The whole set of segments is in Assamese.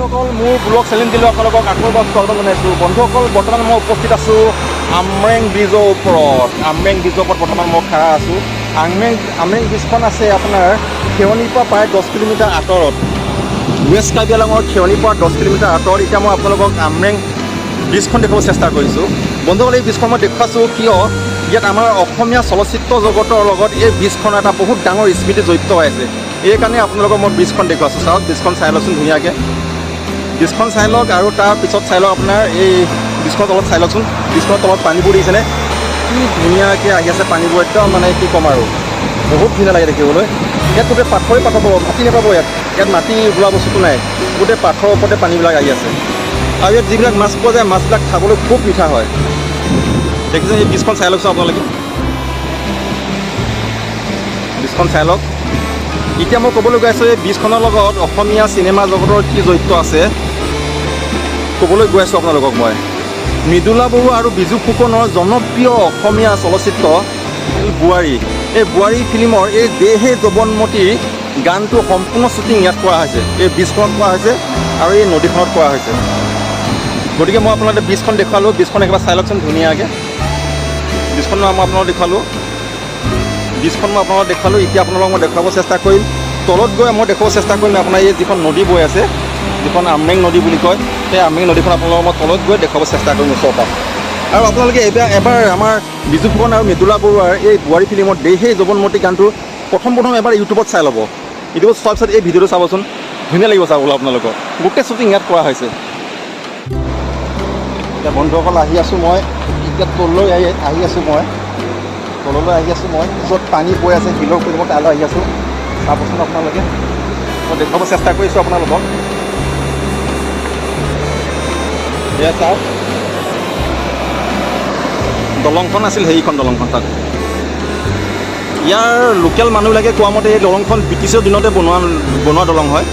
বন্ধুসকল, মোৰ ব্লগ চেনেলটিলৈ আপোনালোকক আকৌ এবাৰ স্বাগতম জনাইছোঁ। বন্ধুসকল, বৰ্তমান মই উপস্থিত আছোঁ আমৰেং ব্ৰিজৰ ওপৰত। আমৰেং ব্ৰিজৰ ওপৰত বৰ্তমান মই খাৰা আছোঁ। আমৰেং ব্ৰিজখন আছে আপোনাৰ খেৰণিৰ পৰা প্ৰায় 10 কিলোমিটাৰ আঁতৰত, ৱেষ্ট কাৰ্বি আংলঙৰ খেৰণিৰ পৰা 10 কিলোমিটাৰ আঁতৰত। এতিয়া মই আপোনালোকক আমৰেং ব্ৰিজখন দেখুৱাব চেষ্টা কৰিছোঁ। বন্ধুসকল, এই ব্ৰিজখন মই দেখুৱাইছোঁ কিয়, ইয়াত আমাৰ অসমীয়া চলচ্চিত্ৰ জগতৰ লগত এই ব্ৰিজখনৰ এটা বহুত ডাঙৰ স্মৃতি জড়িত হৈ আছে। এইকাৰণে আপোনালোকক মই ব্ৰিজখন দেখুৱাইছোঁ। চাওক, ব্ৰিজখন চাই লওকচোন ধুনীয়াকৈ, ব্ৰিজখন চাই লওক। আৰু তাৰ পিছত চাই লওক আপোনাৰ এই ব্ৰিজখনৰ তলত চাই লওকচোন, ব্ৰিজখনৰ তলত পানীবোৰ দিছেনে কি ধুনীয়াকৈ আহি আছে পানীবোৰ, একদম মানে কি ক'ম আৰু, বহুত ধুনীয়া লাগে দেখিবলৈ। ইয়াত গোটেই পাথৰেই পাথৰ পাব, মাটি নাপাব ইয়াত। ইয়াত মাটি বোলা বস্তুটো নাই, গোটেই পাথৰৰ ওপৰতে পানীবিলাক আহি আছে। আৰু ইয়াত যিবিলাক মাছ পোৱা যায়, মাছবিলাক খাবলৈ খুব মিঠা হয়। দেখিছে, এই ব্ৰিজখন চাই লওকচোন আপোনালোকে, ব্ৰিজখন চাই লওক। এতিয়া মই ক'বলৈ গৈ আছোঁ এই ব্ৰিজখনৰ লগত অসমীয়া চিনেমা জগতৰ কি জড়িত আছে, ক'বলৈ গৈ আছোঁ আপোনালোকক মই। মৃদুলা বৰুৱা আৰু বিজু ফুকনৰ জনপ্ৰিয় অসমীয়া চলচ্চিত্ৰ বোৱাৰী, এই বোৱাৰী ফিল্মৰ এই দেহে যৌৱনমতীৰ গানটো সম্পূৰ্ণ শ্বুটিং ইয়াত কৰা হৈছে, এই ব্ৰিজখনত কৰা হৈছে আৰু এই নদীখনত কৰা হৈছে। গতিকে মই আপোনালোকে ব্ৰিজখন দেখুৱালোঁ, ব্ৰিজখন একেবাৰে চাই লওকচোন ধুনীয়াকৈ। ব্ৰিজখন মই আপোনালোকক দেখুৱালোঁ, ব্ৰিজখন মই আপোনালোকক দেখুৱালোঁ। এতিয়া আপোনালোকক মই দেখুৱাব চেষ্টা কৰিম, তলত গৈ মই দেখুৱাব চেষ্টা কৰিম আপোনাৰ এই যিখন নদী বৈ আছে, যিখন আমৰেং নদী বুলি কয়, সেই আমৰেং নদীখন আপোনালোকক মই তলত গৈ দেখুৱাব চেষ্টা কৰিম ওচৰৰ পৰা। আৰু আপোনালোকে এবাৰ আমাৰ বিজু ফুকন আৰু মৃদুলা বৰুৱাৰ এই বোৱাৰী ফিল্মত দেহে যৌৱনমতী গানটো প্ৰথম প্ৰথম এবাৰ ইউটিউবত চাই ল'ব। ইউটিউবত চোৱাৰ পিছত এই ভিডিঅ'টো চাবচোন, ধুনীয়া লাগিব চাবলৈ আপোনালোকৰ। গোটেই শ্বুটিং ইয়াত কৰা হৈছে। এতিয়া বন্ধুসকল, আহি আছোঁ মই এতিয়া তললৈ, আহি আহি আছোঁ মই তললৈ আহি আছোঁ মই, য'ত পানী বৈ আছে শিলৰ ওপৰত, মই তালৈ আহি আছোঁ। চাবচোন আপোনালোকে, মই দেখুৱাব চেষ্টা কৰিছোঁ আপোনালোকক। এয়া চাওক, দলংখন আছিল সেইখন দলংখন তাত। ইয়াৰ লোকেল মানুহবিলাকে কোৱা মতে এই দলংখন ব্ৰিটিছৰ দিনতে বনোৱা বনোৱা দলং হয়।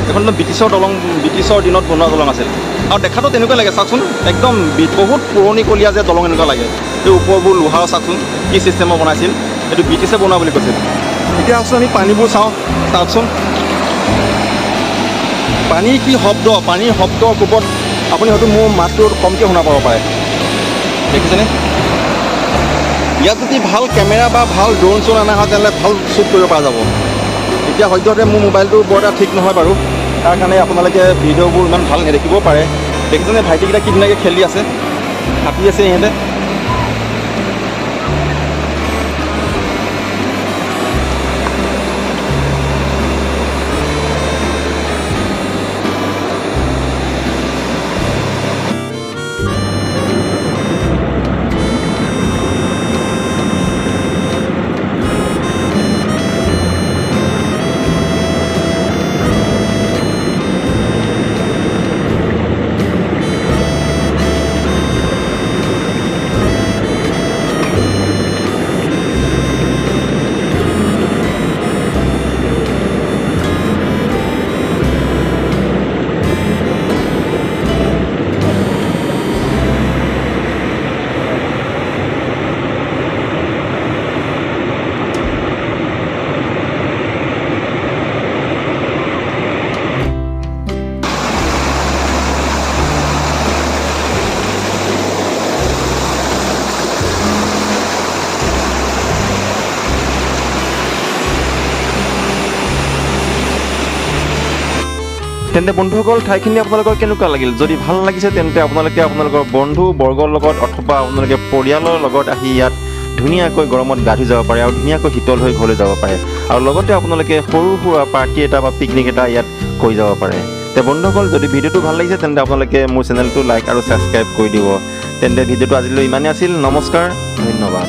এইখন ব্ৰিটিছৰ দলং, ব্ৰিটিছৰ দিনত বনোৱা দলং আছিল। আৰু দেখাটো তেনেকুৱা লাগে, চাওকচোন, একদম বহুত পুৰণিকলীয়া যে দলং এনেকুৱা লাগে। এই ওপৰবোৰ লোহাৰ, চাওকচোন কি চিষ্টেমৰ বনাইছিল, এইটো ব্ৰিটিছে বনোৱা বুলি কৈছিল। এতিয়া আহকচোন আমি পানীবোৰ চাওঁ। চাওকচোন পানীৰ কি শব্দ, পানীৰ শব্দৰ কোবত আপুনি হয়তো মোৰ মাতটো কমকৈ শুনা পাব পাৰে। দেখিছেনে? ইয়াত যদি ভাল কেমেৰা বা ভাল ড্ৰোন চোন অনা হয়, তেনেহ'লে ভাল শ্বুট কৰিব পৰা যাব। এতিয়া সদ্যহতে মোৰ মোবাইলটো বৰ এটা ঠিক নহয় বাৰু, তাৰ কাৰণে আপোনালোকে ভিডিঅ'বোৰ ইমান ভাল নেদেখিবও পাৰে। দেখিছেনে ভাইটিকেইটা কি ধুনীয়াকৈ খেলি আছে, সাঁতুৰি আছে ইহঁতে। তেন্তে বন্ধুসকল, ঠাইখিনি আপোনালোকৰ কেনেকুৱা লাগিল? যদি ভাল লাগিছে তেন্তে আপোনালোকে আপোনালোকৰ বন্ধু বৰ্গৰ লগত অথবা আপোনালোকে পৰিয়ালৰ লগত আহি ইয়াত ধুনীয়াকৈ গৰমত গা ধুই যাব পাৰে আৰু ধুনীয়াকৈ শীতল হৈ ঘৰলৈ যাব পাৰে। আৰু লগতে আপোনালোকে সৰু সুৰা পাৰ্টি এটা বা পিকনিক এটা ইয়াত কৰি যাব পাৰে। তে বন্ধুসকল, যদি ভিডিঅ'টো ভাল লাগিছে তেন্তে আপোনালোকে মোৰ চেনেলটো লাইক আৰু ছাবস্ক্ৰাইব কৰি দিব। তেন্তে ভিডিঅ'টো আজিলৈ ইমানেই আছিল। নমস্কাৰ, ধন্যবাদ।